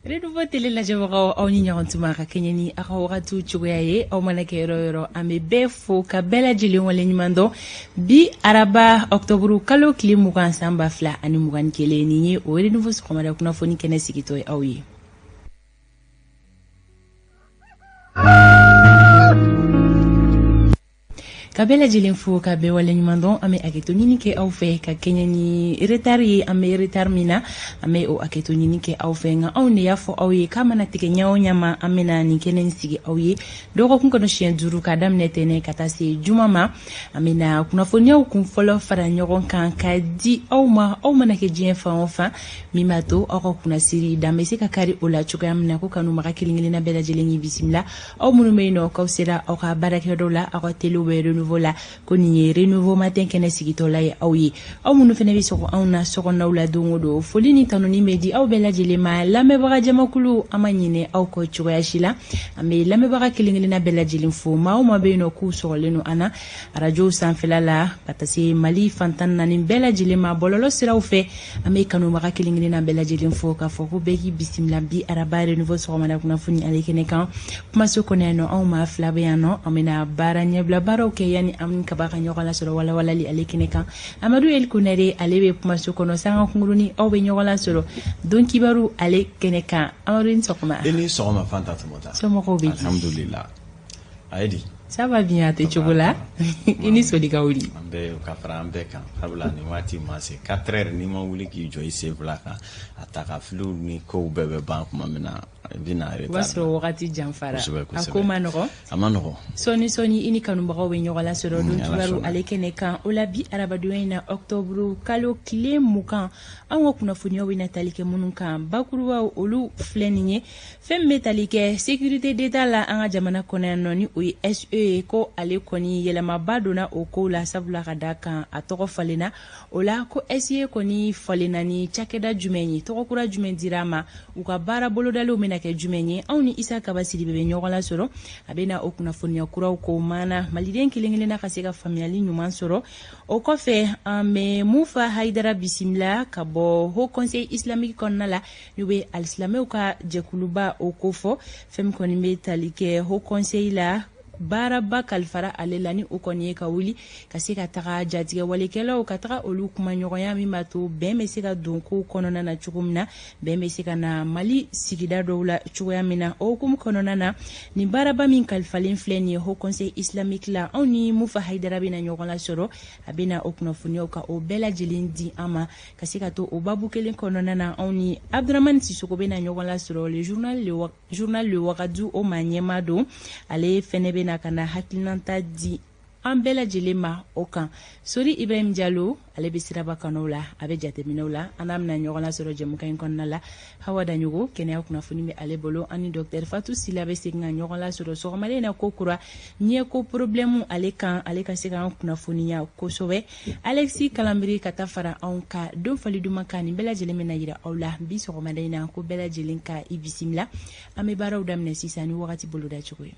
Renouveau télé lajɛbagaw, aw ni ɲɔgɔn tuma ka kɛɲɛ ni aw ka wagatiw cogoya ye. Aw mana kɛ yɔrɔ o yɔrɔ, an bɛ bɛɛ fo ka bɛɛ lajɛlen waleɲuman dɔn. Bi araba, ɔktɔburu kalo tile 20, san 2021, nin ye o Renouveau sɔgɔmada kunnafoni kɛnɛ sigitɔ ye aw ye. Ka bɛɛ lajɛlen fo ka bɛɛ waleɲuman dɔn. An bɛ hakɛto ɲini kɛ aw fɛ ka kɛɲɛ ni retard ye. An bɛ retard min na, an bɛ o hakɛto ɲini kɛ aw fɛ, nka anw de y'a fɔ aw ye k'a mana tigɛ ɲɛ o ɲɛ ma, an bɛna nin kɛnɛ in sigi aw ye dɔgɔkun kɔnɔ siɲɛ 5, ka daminɛ tɛnɛ ka taa se juma ma. An bɛna kunnafoniyaw kun fɔlɔ fara ɲɔgɔn kan ka di aw ma, aw mana kɛ diɲɛ fan o fan, min b'a to aw ka kunnasiri dan bɛ se ka kari o la cogoya min na. Ko kanubaga kelen kelenna bɛɛ lajɛlen k'i bisimila. Aw minnu bɛ yen nɔ k'aw sera aw ka baarakɛyɔrɔ la, aw ka telew bɛ Renouveau la, ko nin ye Renouveau matin kɛnɛ sigitɔla ye aw ye. Aw minnu fana bɛ sɔgɔ anw na sokɔnɔnaw la don o don, foli ni tanuni bɛ di aw bɛɛ lajɛlen ma. Lamɛnbaga jamakulu, an ma ɲinɛ aw kɔ cogoya si la. An bɛ lamɛnbaga kelen kelenna bɛɛ lajɛlen fo. Maa o maa bɛ yen nɔ k'u sɔgɔlen don an na arajow sanfɛla la, ka taa se Mali fan 14 bɛɛ lajɛlen ma, bɔlɔlɔ siraw fɛ, an bɛ kanubaga kelen kelenna bɛɛ lajɛlen fo k'a fɔ ko bɛɛ k'i bisimila bi araba Renouveau sɔgɔmada kunnafoni ale kɛnɛ kan. Kumaso kɔnɔ yan nɔ, anw maa fila bɛ yan nɔ. An bɛna baara ɲɛbila baaraw kɛ yanni an ni Kaba ka ɲɔgɔn lasɔrɔ walawalali ale kɛnɛ kan. Amadu El Konare, ale bɛ kumaso kɔnɔ sanga kunkurunin, aw bɛ ɲɔgɔn lasɔrɔ don kibaru ale kɛnɛ kan. Amadu, ni sɔgɔma. I ni sɔgɔma, Fanta Tumata. Somɔgɔw bɛ di? Alhamdulillah, a ye di? Ça va bien, a tɛ cogo la. I ni soli ka wuli. An bɛɛ ka fara an bɛɛ kan, sabula nin waati ma se 4 heures, n'i ma wuli k'i jɔ i sen fila kan, a ta ka filiw ni kow bɛɛ bɛ ban tuma min na, i bɛ na o b'a sɔrɔ wagati janfara. A ko ma nɔgɔn. A ma nɔgɔn. Sɔɔni sɔɔni, i ni kanubagaw bɛ ɲɔgɔn lasɔrɔ don kibaru ale kɛnɛ kan. O la, bi arabadonya in na, ɔktɔburu kalo tile 20, anw ka kunnafoniyaw bɛna tali kɛ minnu kan, bakurubaw, olu filɛ nin ye. Fɛn min bɛ tali kɛ sécurité d'État la an ka jamana kɔnɔ yan nɔ, ni o ye SE ye, ko ale kɔni yɛlɛmaba donna o kow la, sabula ka da kan a tɔgɔ falenna. O la, ko SE kɔni falenna ni cakɛda jumɛn ye, tɔgɔ kura jumɛn dira a ma, u ka baara bolodalenw bɛna kɛ jumɛn ye? Anw ni Isa Kaba Sidibe bɛ ɲɔgɔn lasɔrɔ, a bɛna o kunnafoniya kuraw ko maana maliden kelen kelenna ka se ka faamuyali ɲuman sɔrɔ. O kɔfɛ, an bɛ Mufa Hayidara bisimila ka bɔ Haut Conseil islamique kɔnɔna la, n'u bɛ alisilamɛw ka jɛkuluba o kofɔ. Fɛn min kɔni bɛ tali kɛ Haut Conseil la, baaraba kalifara ale la, ni o kɔni ye ka wuli ka se ka taga jatigɛ walekɛlaw, ka taga olu kuma ɲɔgɔnya, min b'a to bɛn bɛ se ka don kow kɔnɔna na cogo min na, bɛn bɛ se ka na Mali sigida dɔw la cogoya min na. O hukumu kɔnɔna na, nin baaraba min kalifalen filɛ nin ye Haut Conseil islamique la, anw ni Mufa Hayidara bɛna ɲɔgɔn lasɔrɔ, a bɛna o kunnafoniyaw ka o bɛɛ lajɛlen di an ma. Ka se ka to o babu kelen kɔnɔna na, anw ni Abdramani Sisoko bɛna ɲɔgɔn lasɔrɔ, le journal le, journal le Wagadu, o maa ɲɛmaa don. Ale fɛnɛ bɛna ka na hakilinata di an bɛɛ lajɛlen ma o kan. Sori Ibrahim Jalo, ale bɛ siraba kanaw la, a bɛ jateminɛw la, an n'a bɛna ɲɔgɔn lasɔrɔ jɛmukan in kɔnɔna la. Hawa Daɲogo, kɛnɛya kunnafoni bɛ ale bolo. An ni docteur Fatou Sila bɛ segin ka ɲɔgɔn lasɔrɔ sɔgɔmada in na ko kura ɲɛko problème ale kan, ale ka se k'an kunnafoniya kosɛbɛ. Alexis Kalanbiri ka taa fara anw ka don fali duman kan. Nin bɛɛ lajɛlen bɛna yira aw la bi sɔgɔmada in na. Ko bɛɛ lajɛlen ka i bisimila. An bɛ baaraw daminɛ sisan ni wagati boloda cogo ye.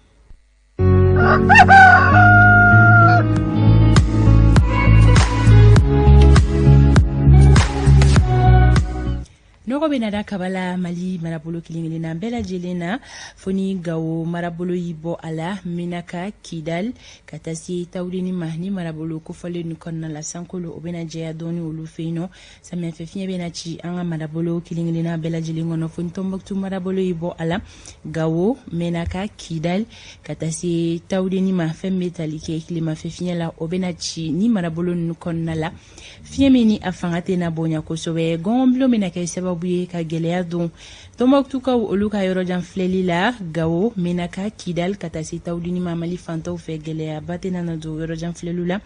Nɔgɔ bɛ na da kaba la Mali marabolo kelen kelenna bɛɛ lajɛlen na, fo ni Gawo marabolo y'i bɔ a la, Menaka, Kidal, ka taa se Tawudeni ma. Ni marabolo kofɔlen nin kɔnɔna la, sankolo o bɛna jɛya dɔɔni olu fɛ yen nɔ. Samiyɛfɛ fiɲɛ bɛna ci an ka marabolo kelen kelenna bɛɛ lajɛlen kɔnɔ, fo ni Tɔnbɔkutu marabolo y'i bɔ a la, Gawo, Menaka, Kidal, ka taa se Tawudeni ma. Fɛn min bɛ tali kɛ tilemafɛ fiɲɛ la, o bɛna ci ni marabolo ninnu kɔnɔna la, fiɲɛ min ni a fanga tɛna bonya kosɛbɛ. Gɔngɔnbulon bɛna kɛ sababu ye ka gɛlɛya don Tɔnbɔkutukaw olu ka yɔrɔjan filɛli la. Gawo, Menaka, Kidal, ka taa se Tawudeni ma, Mali fantaw fɛ, gɛlɛyaba tɛna na don yɔrɔjan filɛliw la.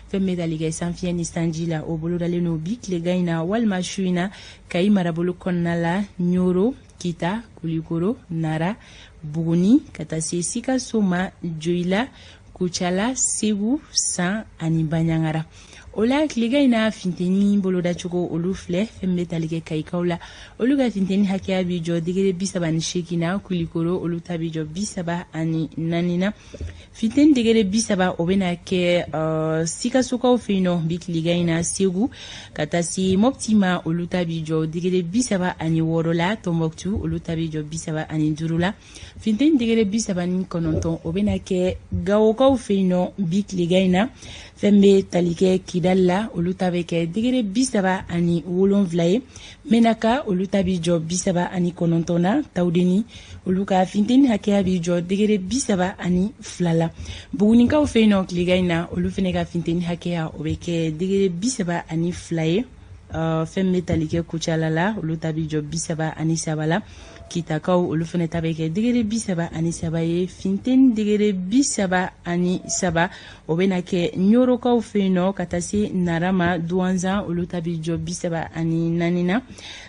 Fɛn bɛ tali kɛ sanfiɲɛ ni sanji la, o bolodalen don bi tilegan in na walima su in na Kayi marabolo kɔnɔna la, Ɲoro, Kita, Kulikoro, Nara, Buguni, ka taa se Sikaso ma, Joyila, Kucala, Segu, San ani Baɲangara. O la tilegan in na finteni bolodacogo olu filɛ. Fɛn bɛ tali kɛ Kayikaw la, olu ka finteni hakɛya bɛ jɔ degré 38 na. Kulikoro, olu ta bɛ jɔ 34 na. Finteni degré 30, o bɛna kɛ Sikasokaw fɛ yen nɔ bi tilegan in na. Segu ka taa se Mɔpti ma, olu ta bɛ jɔ degré 36 la. Tɔnbɔkutu, olu ta bɛ jɔ 35 la. Finteni degré 39, o bɛna kɛ Gawokaw fɛ yen nɔ bi tilegan in na. Fɛn bɛ tali kɛ Kidali la, olu ta bɛ kɛ degré 37 ye. Menaka, olu ta bɛ jɔ 39 na. Tawudeni, olu ka finteni hakɛya bɛ jɔ degré 32 la. Bugunikaw fɛ yen nɔ tilegan in na, olu fana ka finteni hakɛya, o bɛ kɛ degré 32 ye. Fɛn bɛ tali kɛ Kucala la, olu ta bɛ jɔ 33 la. Kitakaw, olu fana ta bɛ kɛ degré 33 ye. Finteni degré 33, o bɛna kɛ Ɲorokaw fɛ yen nɔ ka taa se Nara ma. Duwanzan, olu ta bɛ jɔ 34 na.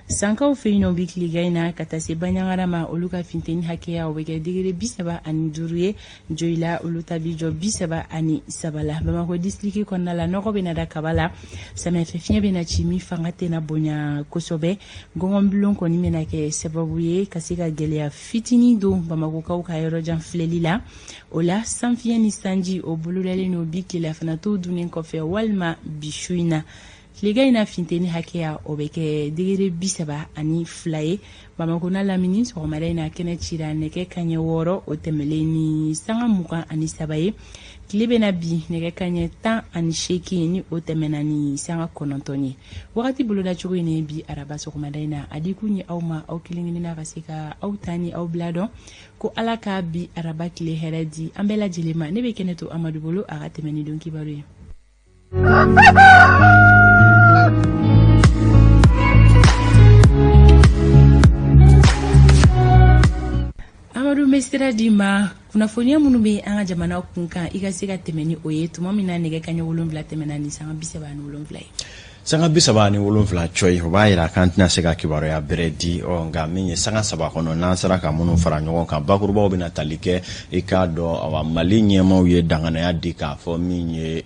Sankaw fɛ yen nɔ bi tilegan in na ka taa se Baɲangara ma, olu ka finteni hakɛya, o bɛ kɛ degré 35 ye. Joyila, olu ta bɛ jɔ 33 la. Bamakɔ distriki kɔnɔna la, nɔgɔ bɛna da kaba la. Samiyɛfɛ fiɲɛ bɛna ci min fanga tɛna bonya kosɛbɛ. Gɔngɔnbulon kɔni bɛna kɛ sababu ye ka se ka gɛlɛya fitinin don Bamakokaw ka yɔrɔjan filɛli la. O la sanfiɲɛ ni sanji, o bolodalen don bi tilelafana to dunnen kɔfɛ walima bi su in na. Tilegan in na finteni hakɛya, o bɛ kɛ degré 32 ye. Bamakɔ n'a lamini, sɔgɔmada in na kɛnɛ cira nɛgɛ kaɲɛ 6, o tɛmɛlen ni sanga 23 ye. Tile bɛna bin nɛgɛ kaɲɛ 18, ni o tɛmɛna ni sanga 9 ye. Wagati bolodacogo in ye bi araba sɔgɔmada in na, a di kun ye aw ma, aw kelen kelenna ka se ka aw ta ni aw bila dɔn ko Ala ka bi araba tile hɛrɛ di an bɛɛ lajɛlen ma. Ne bɛ kɛnɛ to Amadu bolo, a ka tɛmɛ ni don kibaru ye. Amadu, n bɛ sira d'i ma. Kunnafoniya minnu bɛ an ka jamana kun kan, i ka se ka tɛmɛ ni o ye tuma min na nɛgɛ kaɲɛ 7 tɛmɛna ni sanga 37 ye. Sanga 37 cɔyi, o b'a yira k'an tɛna se ka kibaruya bɛrɛ di. Ɔ nka min ye sanga 3 kɔnɔ, n'an sera ka minnu fara ɲɔgɔn kan, bakurubaw bɛna tali kɛ. I k'a dɔn, awa, Mali ɲɛmaaw ye danganaya di k'a fɔ min ye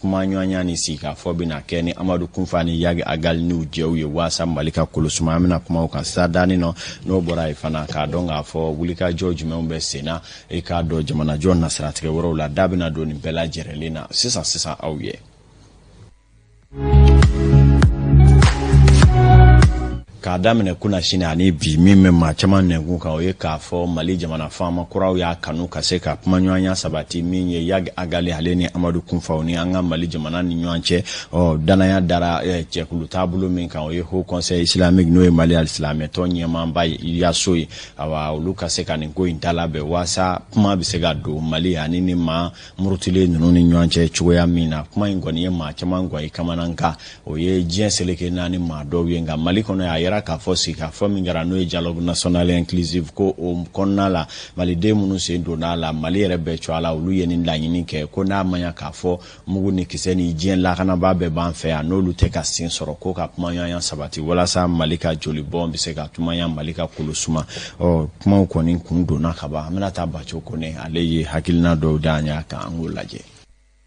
kumaɲɔgɔnya ni sigikafɔ bɛna kɛ ni Amadu Kunfa ni Iyad Ag Ghali n'u jɛw ye waasa Mali ka kolosuma. An bɛna kuma o kan sisan daani nɔ. N'o bɔra yen fana, k'a dɔn k'a fɔ wulikajɔ jumɛnw bɛ sen na, i k'a dɔn jamanajɔ nasiratigɛ wɛrɛw la, da bɛna don nin bɛɛ lajɛrɛlen na sisan sisan aw ye. K'a daminɛ kunasini ani bi, min bɛ maa caman nɛnkun kan, o ye k'a fɔ Mali jamana faama kuraw y'a kanu ka se ka kumaɲɔgɔnya sabati min ye Iyad Ag Ghali ale ni Amadu Kunfaw ni an ka Mali jamana ni ɲɔgɔn cɛ. Ɔ danaya dara jɛkulu taabolo min kan, o ye Haut Conseil islamique, n'o ye Mali alisilamɛtɔn ɲɛmaaba yaso ye. Awa, olu ka se ka nin ko in dalabɛn waasa kuma bɛ se ka don Mali ani ni maa murutilen ninnu ni ɲɔgɔn cɛ cogoya min na. Kuma in kɔni ye maa caman gwan i kamana kan, o ye diɲɛ seleke naani maa dɔw ye. Nka Mali kɔnɔ, a yira k'a fɔ sigikafɔ min kɛra, n'o ye dialogue national inclusif, ko o kɔnɔna la, maliden minnu sen donna a la, Mali yɛrɛ bɛɛ cogoya la, olu ye nin laɲini kɛ ko n'a ma ɲa k'a fɔ mugu ni kisɛ ni diɲɛ lakanabaa bɛɛ b'an fɛ yan, n'olu tɛ ka sen sɔrɔ, ko ka kumaɲɔgɔnya sabati walasa Mali ka jolibɔn bɛ se ka tumaya, Mali ka kolo suma. Ɔ kumaw kɔni kun donna ka ban. An bɛna taa Baco Kone, ale ye hakilina dɔw d'an y'a kan, an k'o lajɛ.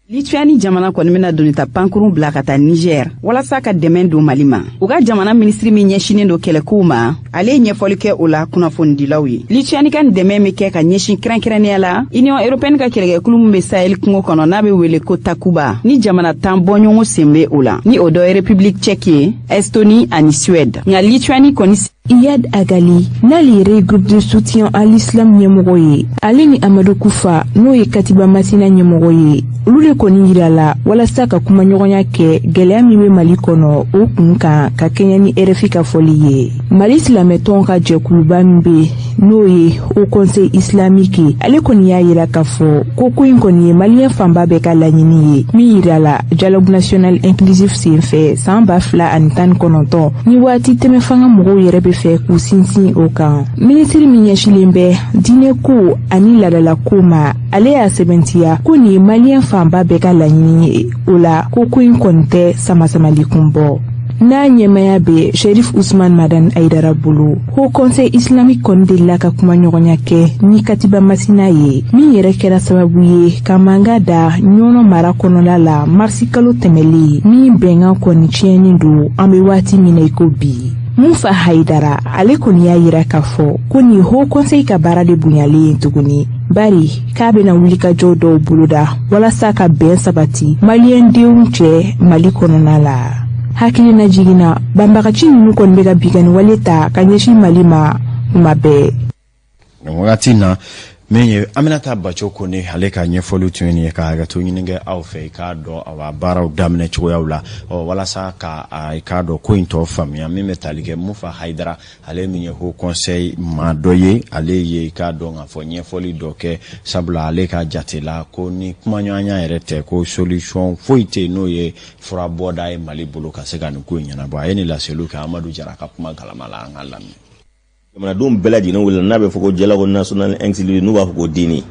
Lituanie jamana kɔni bɛna donita pankurun bila ka taa Niger walasa ka dɛmɛ don Mali ma. U ka jamana minisiri min ɲɛsinen don kɛlɛkow ma, ale ye ɲɛfɔli kɛ o la kunnafonidilaw ye. Lituanie ka dɛmɛ bɛ kɛ ka ɲɛsin kɛrɛnkɛrɛnnenya la Union européenne ka kɛlɛkɛkulu min bɛ Sahel kungo kɔnɔ, n'a bɛ wele ko Takuba, ni jamana 10 bɔɲɔgɔn sen bɛ o la, ni o dɔ ye République tchèque ye, Estonie ani Suède. Nka Lituanie kɔni Iyad Ag Ghali, n'ale yɛrɛ ye groupe de soutien à l'islam ɲɛmɔgɔ ye, ale ni Amadu Kufa, n'o ye Katiba Masina ɲɛmɔgɔ ye, olu de kɔni yirala walasa ka kumaɲɔgɔnya kɛ gɛlɛya min bɛ Mali kɔnɔ, o kun kan, ka kɛɲɛ ni RFI ka fɔli ye. Mali silamɛtɔn ka jɛkuluba min bɛ, n'o ye Haut Conseil islamique ye, ale kɔni y'a yira k'a fɔ ko ko in kɔni ye maliyɛn fanba bɛɛ ka laɲini ye, min yirala dialogue national inclusif senfɛ san 2019, ni waati tɛmɛ fanga mɔgɔw yɛrɛ bɛ fɛ k'u sinsin o kan. Minisiri min ɲɛsilen bɛ diinɛko ani ladalako ma, ale y'a sɛbɛntiya ko nin ye maliyɛn fanba bɛɛ ka laɲini ye. O la ko ko in kɔni tɛ samasamali kun bɔ. N'a ɲɛmaya bɛ Sherif Usman Madani Ayidara bolo, Haut Conseil islamique kɔni delila ka kumaɲɔgɔnya kɛ ni Katiba Masina ye, min yɛrɛ kɛra sababu ye ka mankan da Ɲɔnɔ mara kɔnɔla la marisi kalo tɛmɛlen, min bɛnkan kɔni tiɲɛnen don an bɛ waati min na i ko bi. Mufa Hayidara, ale kɔni y'a yira k'a fɔ ko nin Haut Conseil ka baara de bonyalen ye tuguni, bari k'a bɛna wulikajɔ dɔw boloda walasa ka bɛn sabati maliyɛndenw cɛ Mali kɔnɔna la. Hakilina jiginna, banbagaci ninnu kɔni bɛ ka binkanni wale ta ka ɲɛsin Mali ma kuma bɛɛ. Nin wagati na, min ye Aminata Baco Kone, ale ka ɲɛfɔliw tun ye nin ye, ka hakɛto ɲini kɛ aw fɛ i k'a dɔn awa baaraw daminɛ cogoyaw la. Ɔ walasa ka i k'a dɔn ko in tɔ faamuya, min bɛ tali kɛ Mufa Hayidara, ale min ye Haut Conseil maa dɔ ye, ale ye i k'a dɔn k'a fɔ ɲɛfɔli dɔ kɛ, sabula ale ka jate la ko ni kumaɲɔgɔnya yɛrɛ tɛ, ko solution foyi tɛ yen n'o ye fura bɔda ye Mali bolo ka se ka nin ko in ɲɛnabɔ. A ye nin laseliw kɛ Amadu Jara ka kuma galama la, an ka lamɛn. Jamanadenw bɛɛ lajɛlen wele n'a bɛ fɔ ko dialogue national inclusif, n'u b'a fɔ ko DNI,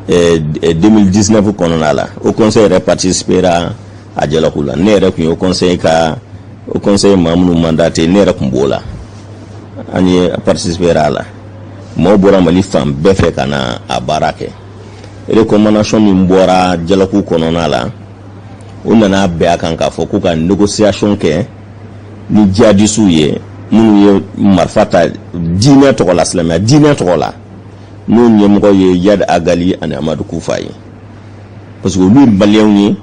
2019 kɔnɔna la, Haut Conseil yɛrɛ participera a dialogue la. Ne yɛrɛ tun ye Haut Conseil maa minnu mandaté, ne yɛrɛ tun b'o la. An ye participera a la, maaw bɔra Mali fan bɛɛ fɛ ka na a baara kɛ. Recommandation min bɔra dialogue kɔnɔna la, o nana bɛn a kan k'a fɔ ko ka négociation kɛ ni jihadisiw ye, minnu ye marifa ta diinɛ tɔgɔ la, silamɛya diinɛ tɔgɔ la, n'o ɲɛmɔgɔ ye Iyad Ag Ghali ani Amadu Kufa ye, parce que olu ye maliyɛnw ye,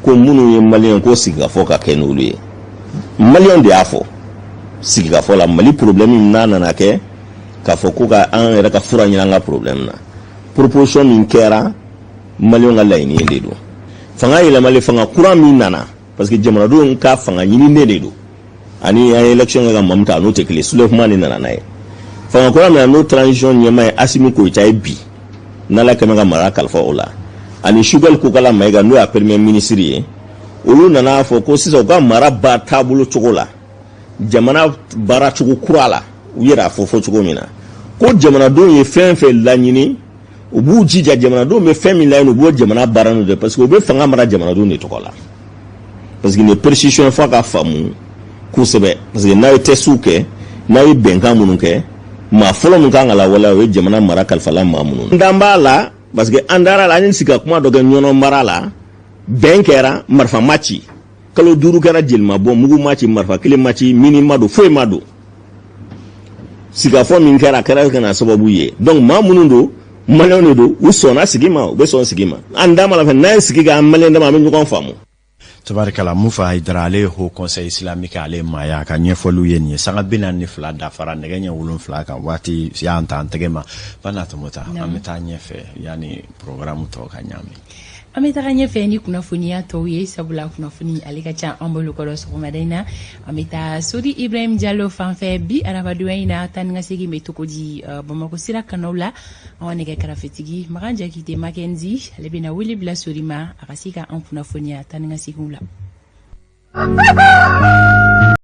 ko minnu ye maliyɛn, ko sigikafɔ ka kɛ n'olu ye. Maliyɛnw de y'a fɔ sigikafɔ la. Mali problème min n'a nana kɛ k'a fɔ ko ka an yɛrɛ ka fura ɲini an ka problème na, proposition min kɛra, maliyɛnw ka laɲini de don. Fanga yɛlɛmali, fanga kura min nana, parce que jamanadenw ka fanga ɲininen de don, ani an ye élection kɛ ka maa min ta, n'o tɛ kelen. Soulèvement de nana n'a ye. Fanga kura min na, n'o transition ɲɛmaa ye Asimi Goïta ye bi, n'Ala kɛmɛ ka mara kalifa o la, ani Choguel Kokala Maïga, n'o y'a premier ministre ye, olu nana fɔ ko sisan u ka mara ba taabolo cogo la, jamana baaracogo kura la, u yɛrɛ a fɔ fɔ cogo min na, ko jamanadenw ye fɛn fɛn laɲini, u b'u jija, jamanadenw bɛ fɛn min laɲini, u b'o jamana baara n'o de, parce que u bɛ fanga mara jamanadenw de tɔgɔ la. Parce que nin précision f'a ka faamu kosɛbɛ, parce que n'a ye testiw kɛ, n'a ye bɛnkan minnu kɛ, maa fɔlɔ min kan ka lawaleya, o ye jamana mara kalifala maa minnu na. An b'a la, parce que an dara la, an ye sigi ka kuma dɔ kɛ Ɲɔnɔ mara la, bɛn kɛra, marifa ma ci, kalo 5 kɛra, jeli ma bɔ, mugu ma ci, marifa kelen ma ci, mine ma don, foyi ma don. Sigikafɔ min kɛra, a kɛra ka na sababu ye. Donc maa minnu don, maliyɛnw de don, u sɔnna sigi ma, u bɛ sɔn sigi ma. An da ma la fɛn n'an ye sigi kɛ, an maliyɛn dama, an bɛ ɲɔgɔn faamu. Tabarikala, Mufa Hayidara, ale ye Haut Conseil islamique, ale maaya, a ka ɲɛfɔliw ye nin ye. Sanga 42 dafara nɛgɛ ɲɛ 7 kan, waati y'an ta an tɛgɛ ma. Bana tɔmɔta, an bɛ taa ɲɛfɛ yanni programme tɔ ka ɲaami. An bɛ taga ɲɛfɛ ni kunnafoniya tɔw ye, sabula kunnafoni ale ka ca an bolo kɔrɔ sɔgɔmada in na. An bɛ taa Sori Ibrahim Jalo fanfɛ bi arabadonya in na. Taa ni ka segin bɛ cogo di Bamakɔ sira kanaw la? An ka nɛgɛ karafetigi Makan Jakite Makenzi, ale bɛna wele bila Sori ma, a ka se ka an kunnafoniya taa ni ka seginw la.